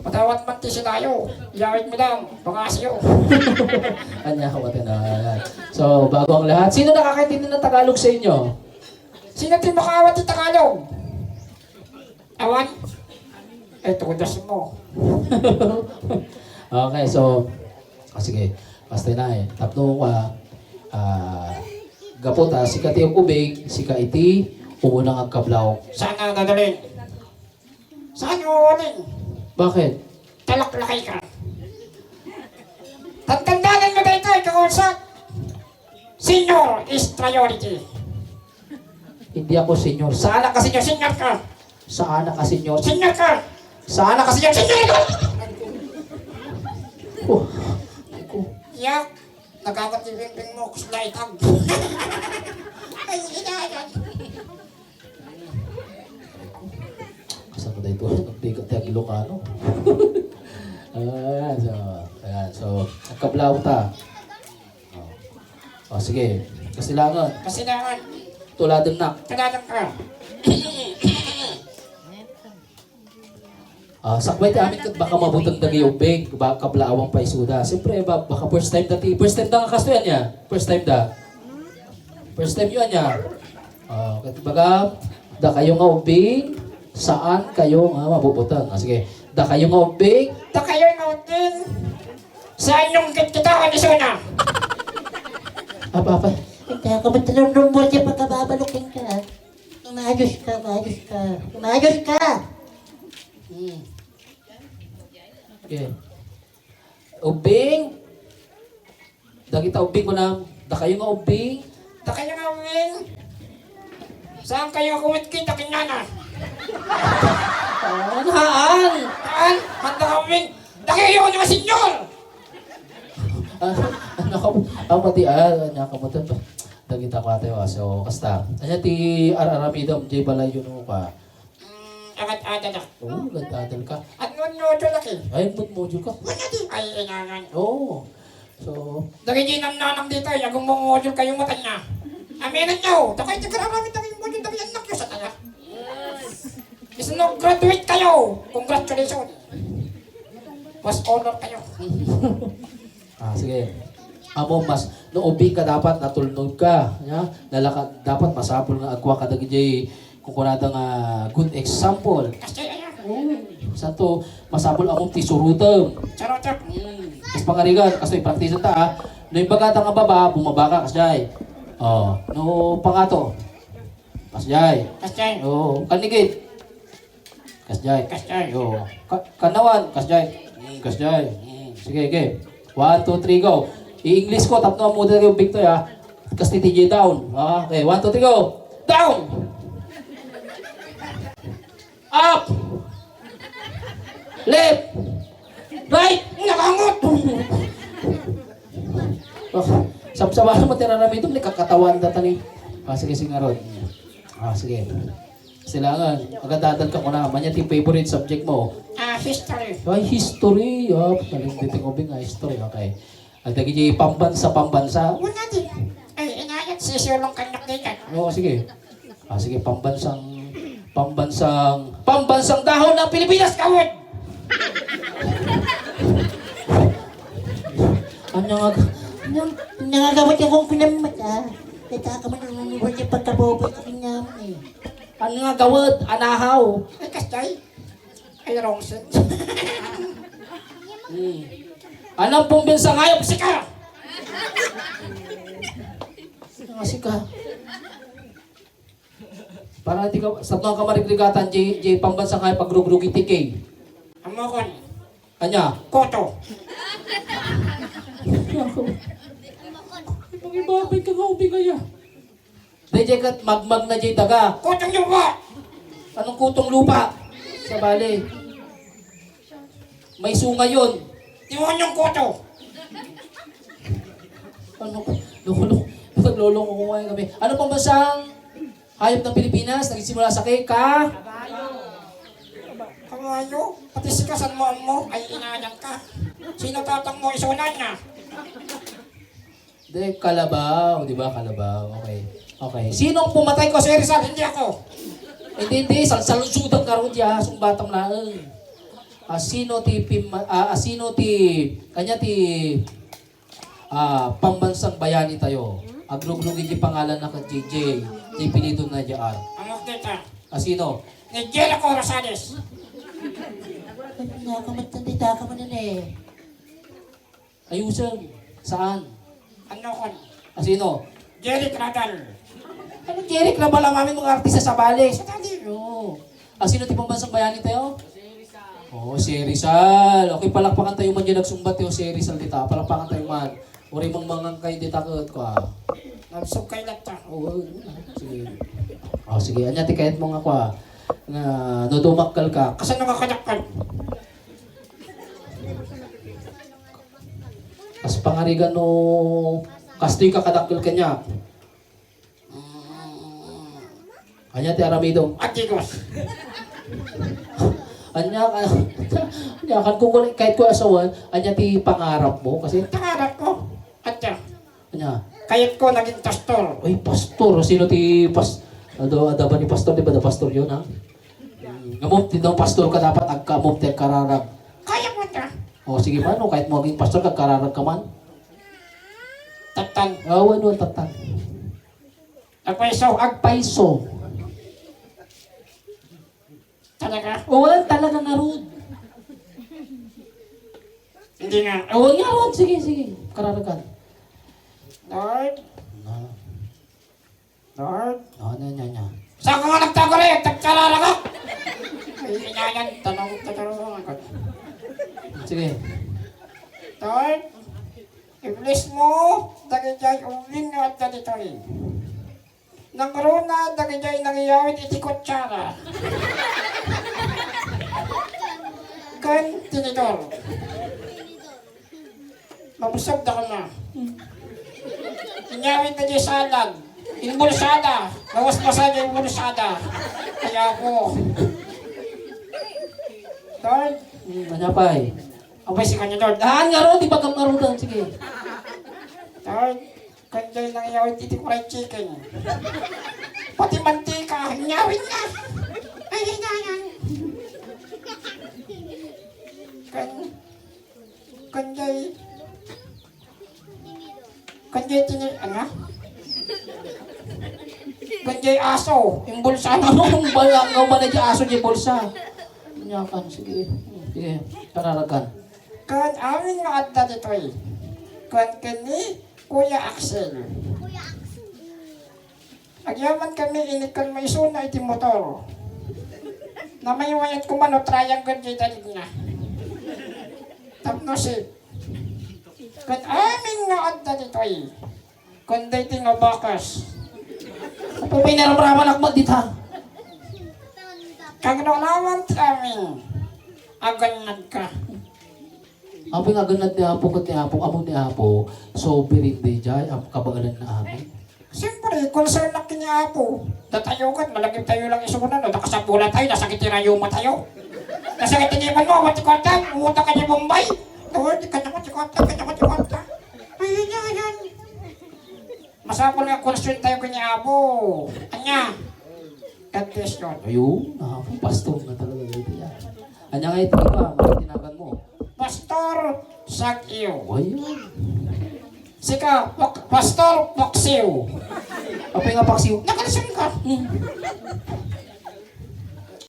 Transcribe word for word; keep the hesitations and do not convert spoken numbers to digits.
Patawat man ti silayo. Iyawid mo lang, pangasyo. Ania ka matinayat. So, bago ang lahat, sino nakakaintindi ng Tagalog sa inyo? Sino ti makaawat ti Tagalog? Awan? Ay, tudas mo. Okay, so, ah, sige. Basta na eh. Tapno ka, ah, gapu ta, sika ti ubing, sika iti, umunang agkablaw. Sana nadalin. Saan yung uling? Bakit? Talaklakay ka. Tantandanan mo dito, ikaw sa senior is priority. Hindi ako senior. Saan ka senior? Senior ka. Saan ka senior? Senior ka. Saan ka senior? Senior ka. Oh, ay ko. Yak. Nagkakatibing-bing mo, kusla itag. Ay, ina yan. Asa ko dahil ito? Nagbigat yung Ilocano. Ayan, so, ayan, so, nagkablaw ta. Oh. Oh, sige. Kasilangan. Kasilangan. Tuladeng nak. Tuladeng ka. Ah, sakbay ti amin ket baka mabuteng dagiti ubbing, ba-, kabla awan paisuda. Siyempre, ba-, baka first time dati, first time da nga kastoy ania? First time da? First time yo ania? Ah, ket baga, dakayo nga ubbing, saan kayo nga mabubuteng. Ah, sige. Dakayo nga ubbing. Dakayo nga ubbing. Saan yung kit kita o ni Suna? Apa, apa? Ikaw, kabatalong rumbol siya pagkababalok ka. Umayos ka, umayos ka. Umayos ka! Hmm. Okay. Ubbing. Dagita ubbing ko na. Dakayo nga ubbing. Dakayo nga ubbing. Saan kayo kumitkita kinyana? Haan, haan. Haan, handa ka ubbing. Dakayo nga senior. Ah, ano ka, ah, pati, ah, ano ka mo to? Dagita ko ate, oh. So, kasta. Ania ti ar-aramidem, jay balay yun ka. Mm, agad-adal ako. Oo, agad-adal ka. At ngunyan, module laki. Ay, ngunyan, module ka. Wala di. Ay, inangan. Oo. So, dagiti nanang dita, ay, agumong module kayo matan niya. Aminan niyo, dakay ti kararamid dagiti module, dagiti anak niyo sa taga. Yes. Is no graduate kayo. Congratulations. Mas honor kayo. Ah, sige. Amo, mas, no ubbing ka, dapat natulnog ka, ya? Nalaka-, dapat masapul nga agkua ka dagiti kunkunada nga good example. Kasi, ayan. Oo. Santo, masapul amom ti surutem. Surutem. Mm. Kas pangarigan, kastoy, praktisan ta, ah. No imbagata nga baba, bumaba ka, kasjay. Oh, no pangato. Kasjay. Kasjay. Oo, kanigit. Kasjay. Kasjay. Oo. Ka-, kanawan, kasjay. Mm, kasjay. Mm, sige, okay. One, two, three, go. I-English ko, tapno ammo dagiti ubbing to, ya. Kasti ti jay down. Ah, okay, one, two, three, go. Down! Up! Left! Right! Nakangot! Oh, sabsaba mo ti raramidem, ni kakatawan data ni. Ah, sige, sige, Rod. Ah, sige. Silangan, agad-adal ka kuna. Ania ti favorite subject mo? Ah, history. Ay, history. Oh, galing dito ko nga history. Okay. At dagiti pambansa, pambansa. Wala di. Ay, inayat, sisilong kanyak di ka. Oo, sige. Ah, sige, pambansang, pambansang, pambansang dahon ng Pilipinas, kawit! Ano nga, ano, ano nga gawad akong pinamata? Ito ka man ang nangyawad yung pagkabobo sa kanya eh. Ano nga gawad? Anahaw? Ay, kastay. Ay, wrong sense. Hmm. Anong pambansang hayop? Sika! Nga sika. Para di ka, sa mga kamarigrigatan, J, J, pambansang hayop, pagrugrugiti kay. Amokon. Anya? Koto. Pangibabay ka nga, ubi kaya. Dahil kat magmag na jay daga. Kutong lupa! Anong kutong lupa? Sa bali. May sunga yun. Demonyong kuto! Ano ko? Lolo, nagloloko ko ngayon kami. Ano pang bansang hayop ng Pilipinas? Nagsimula sa K, ka? Kawayo? Pati si kasan mo mo ay inayan ka. Sino tatang mo isunan niya? Di, kalabaw, di ba? Kalabaw. Okay. Okay. Sinong pumatay ko si Rizal? Hindi ako. Hindi, hindi. Salsalusutan ka ron, di ah. Sungbatam laeng. Asino ti pim-, ah, asino ti, ania ti, ah, pambansang bayani tayo? Agrugrugin ti pangalanna ket J J, ti apelidona J R. Amok dita. Asino? Ni Jericho Rosales. Ay, pinakamatandita ka man, eh. Ayusen. Saan? Ano kon? Asino? Jeric Radal. Ano Jeric Radal? Ang amin mga artista sa Bales. Sa Bales. Oo. Asino ti pambansang bayani tayo? Oo, si Rizal. Okay, palakpakan tayo man dyan nagsumbat tayo si Rizal dita. Palakpakan tayo man. Uri mong mangang kayo dita ko. Nagsub kayo lang ta. Oo, sige. Oh, sige. Anya ti kayat mo nga kwa? Nga, no dumakkel ka. Kasan nga kadakkel? Kas pangarigan no, kastoy ka kadakkel kaniak. Ania ti aramidem? Atikos. Ania ka, ania kan ko, kahit ko asawan, ania ti pangarap mo? Kasi pangarap ko. Ania? Ania? Kayat ko naging pastor. Ay, pastor. Sino ti pas-, adu, adu ba ni pastor? Di ba da pastor yun, ha? Ngamom, ti daw pastor ka dapat agkamom ti agkararag. Kaya mo ta. O, sige man, no, kahit mo aging pastor, agkararag ka man. Tattan. Ah, wano, tattan. Agpayso. Agpayso. Talaga? O, wala talaga nga rude. Hindi nga. O, nga rude. Sige, sige. Kararagan. Lord. Na. Lord. O, nia, nia, nia. Saan ka nga nagtago rin? Tagkararaga? Ay, inayan. Tanong, tanong. Sige. Lord, i-bless mo, dagiti ubing nga adda ditoy. Nangruna, dagiti nangiyawid iti kutsara. Ken tinidor. Mabusog da koma. Inyawid na di salad. Inbulsada. Gawas masada, inbulsada. Kaya ako. Lord. Hmm, ania pay? Apay si kanya, Lord. Daan nga ro, di ba kang marudan? Sige. Lord, kanjay nang yawid iti fried chicken. Pati mantika, inyawid na. Ay, ay, ay, ay. Kan-, Kanjay, kanjay tini-, ano? Kanjay aso, inbulsa na mo, kung bala nga umana di aso di bulsa. Ania kan, sige, sige, kararagan. Kan amin nga adda ditoy. Kan ken ni Kuya Axel. Agyaman kami, inikkan maisuna iti motor. Namaymayat ko man, no, triangle di dalig na. Tapno si, ket amin nga adda ditoy. Kun daytoy nga bakas. Apo, pinaramanak mo dita. Kagno naman ti amin. Agannad ka. Apo nga agannad ni Apo, ket ni Apo, amo ni Apo, sovereign dayjay, am-, kabaelan na amin. Siyempre, concern na kini Apo. Datayo ket, malagip tayo lang isunan, no? Nakasapula tayo, nasakit ti rayuma tayo. Nasakit ti ngipin mo, awan ti kwarta, umutang ka ni Bombay. Lord, kanya ko ti kwarta, kanya ko ti kwarta. Ay, ay, ay, ay. Masapul nga concern tayo kini Apo. Ania? God bless you. Ayun, ah, pastor na talaga ito yan. Ania nga ito, iba, mga tinagan mo? Pastor Sagio. Ayun. Sika, Pak-, Pastor Paksiw. Apay nga Paksiw? Nakalasyon ka. Hmm.